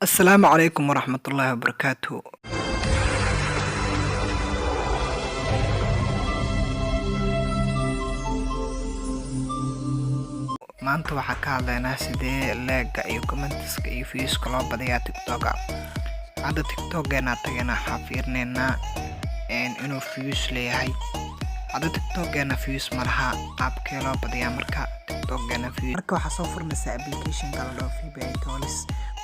Asalaamu calaykum waraxmatullaahi wabarakaatu. Maanta waxaa ka hadlaynaa sidee like-ga iyo comments-ka iyo views-ka loo badiyaa TikTok-a. Hadda TikTok-geena tagaynaa, waxaa fiirinaynaa inuu views leeyahay. Hadda TikTok-geena views ma laha. Qaabkee loo badiyaa marka TikTok-geena views? Marka waxaa soo furnaysaa application-ka la dhaho VPI Tools.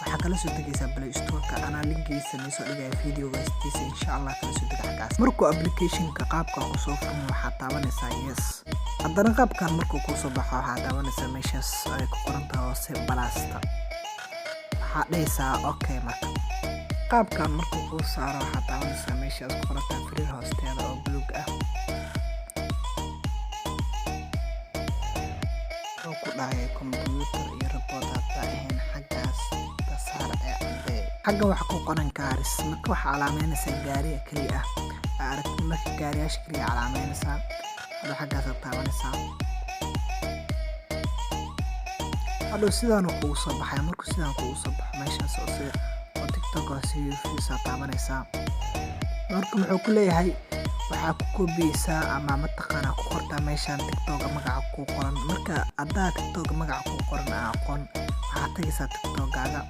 Waxaa kala soo degaysaa Play Store-ka. Anaa linkiisa noo soo dhigaya video-ga hoostiisa, insha Allah. Kala soo dega xaggaas. Markuu application-ka qaabkan uu soo furmo, waxaa taabanaysaa yes. Haddana qaabkan markuu kuu soo baxo, waxaa taabanaysaa meeshaas ay ku qoran tahay hoose plus-ta. Waxaa dhahaysaa okay. Marka qaabkan markuu kuu saaro, waxaa taabanaysaa meeshaas ku qoran tahay firiir hoosteeda oo buluug ah. Wuxuu ku dhahay computer iyo robot haddaa ahayn, xaggaas tasaar ee cadee. Xagga waxa ku qoran cars. Marka waxaa calaameynaysaa gaariga keliya ah aa aragtid. Marka gaariyaasha keliya calaameynaysaa, hadhow xaggaasaad taabanaysaa. Hadhow sidaanu kugu soo baxaya. Markuu sidaan kugu soo baxo, meeshaas oo si oo TikTok oo si views aa taabanaysaa. Marka muxuu ku leeyahay? Waxaa ku koobiyeysaa ama mataqaanaa ku qortaa meeshaan TikTok magaca ku qoran. Marka haddaa TikTok magaca ku qoran aa aqoon, waxaad tagaysaa TikTok-gaaga.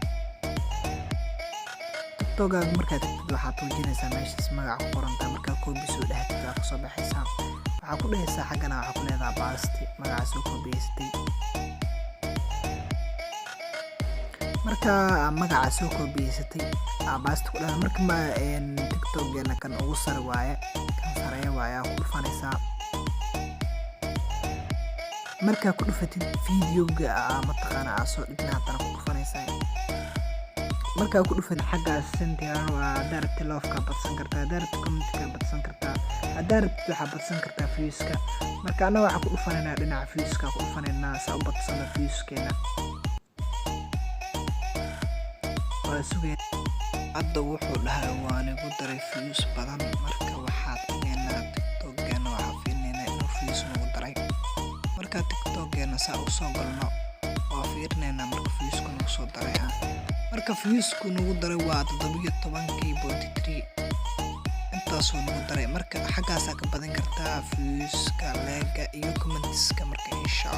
TikTok-gaaga markaad tagtid, waxaad tuujinaysaa meeshaas magaca ku qorantaa. Markaa copy soo dhahatid, waa kasoo baxaysaa. Waxaa ku dhahaysaa xaggana, waxaa ku leedahay paste magaca soo koobiyeysatay. Marka magaca soo koobiyeysatay aa paste ku dhahay. Marka ma TikTok-geena kan ugu sare waaye, kan sareeya waaye, aa ku dhufanaysaa. Markaa ku dhufatid, video-ga aa mataqaana aa soo dhigna haddana ku dhufanaysaa. Markaa ku dhufatid, xaggaas sentiran waa. Haddaa rabtid love-ka badsan kartaa, haddaa rabtid comment-ka badsan kartaa, haddaa rabtid waxaa badsan kartaa views-ka. Marka annaga waxaa ku dhufanaynaa dhinaca views-ka ku dhufanaynaa saa u badsano views-keena. Waa sugay. Hadda wuxuu dhahay waan igu daray views badan. Marka waxaa tagaynaa TikTok-geena, waxaa fiirinaynaa inuu views nagu daray. Marka TikTok-geena saa u soo galno, waa fiirinaynaa marka views-ku nagu soo daray ah. Marka views-ku nagu daray waa 17.3. Intaasuu nagu daray. Marka xaggaasaa ka badan kartaa views-ka, like-ga iyo comments-ka. Marka insha